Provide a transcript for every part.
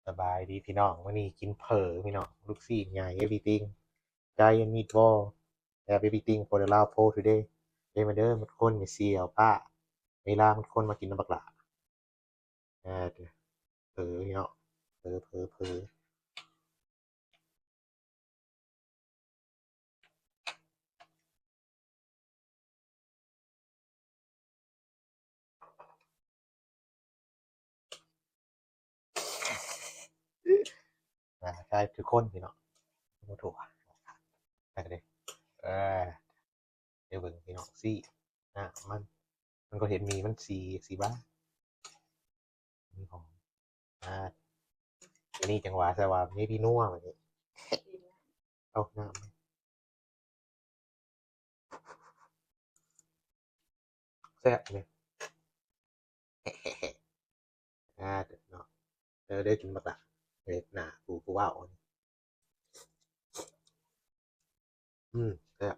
ສະບາຍດີພີ່ນ້ອງ ມື້ນີ້ກິນເຝີພີ່ນ້ອງ ລູກຊີ້ນໃຫຍ່ everything giant meatball have everything for the Lao Po today ເດີມາເດີທຸກຄົນ ມີເຊຍວປາ ເວລາທຸກຄົນມາກິນນຳບັກຫຼ້າ ເອີ ເຝີເນາະ ເຝີ ເຝີ ເຝີ. ອ່າ ໃສ່ທຸກຄົນພີ່ນ້ອງ ບໍ່ທົ່ວ ໃສ່ເລີຍ ເອີ ໄດ້ເບິ່ງພີ່ນ້ອງ ຊີ້ນ ອ່າ ມັນ ມັນກໍເຫັນມີມັນສີ ສີບາ ມີຫອມ ອ່າ ອັນນີ້ຈັ່ງຫວາ ແຕ່ວ່າມີພີນົວບັດນີ້ ເອົານ້ຳ ແຊບເດ ອ່າ ເນາະ ເດີ ເດີ ກິນບັກຫຼ້າ ເຮັດໜ້າຜູ້ ຜູ້ເວົ້າ ອືມ ແຊບ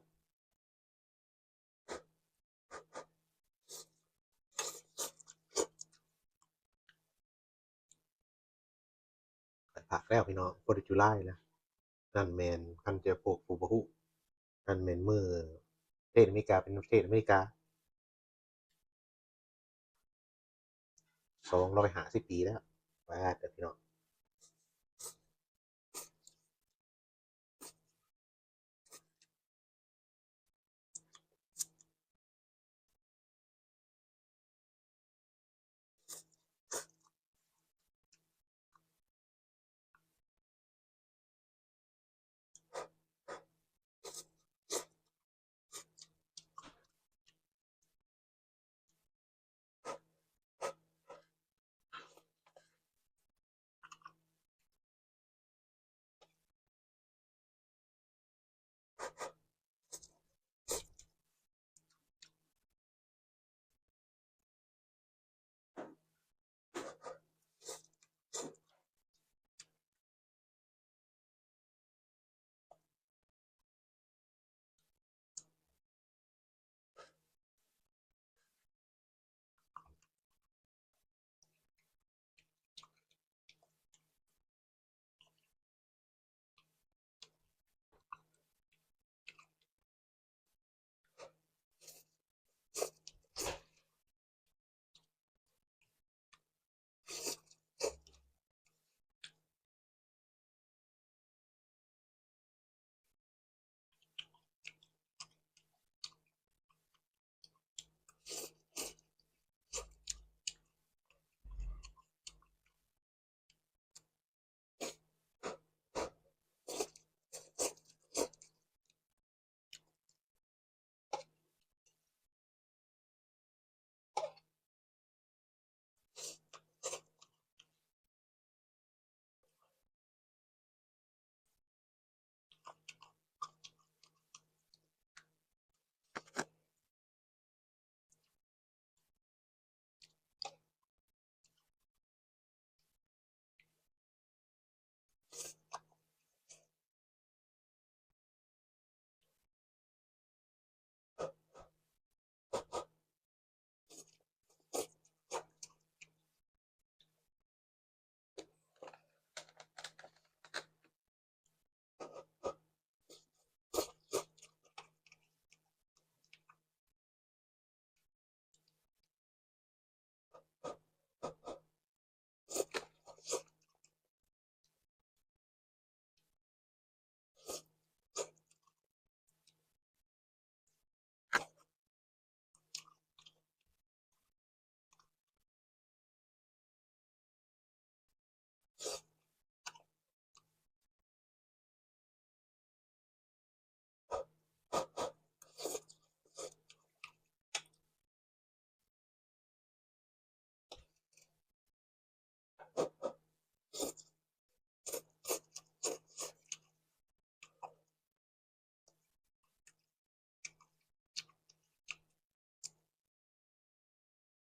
ໄປພັກແລ້ວພີ່ນ້ອງ Fourth of July ນະ ນັ້ນແມ່ນ ຄັນເຈົ້າພວກຜູ້ບໍ່ຮູ້ ນັ້ນແມ່ນມື້ ປະເທດອາເມລິກາ ເປັນປະເທດອາເມລິກາ ສອງຮ້ອຍຫ້າສິບປີແລ້ວ ປາດເດີພີ່ນ້ອງ.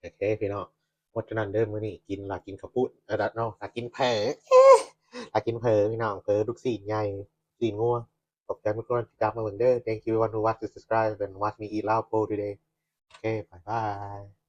ໂອເຄພີ່ນ້ອງ ໝົດເທົ່ານັ້ນເດີມື້ນີ້ ກິນລາ ກິນເຂົ້າປຸ້ນ ເອີ ເນາະ ລາ ກິນເຝີ ລາ ກິນເຝີພີ່ນ້ອງ ເຝີລູກຊີ້ນໃຫຍ່ ຊີ້ນງົວ. ຂອບໃຈທຸກຄົນທີ່ກັບມາເບິ່ງເດີ Thank you everyone who watch and subscribe and watch me eat Lao Po today. ໂອເຄ ບາຍບາຍ.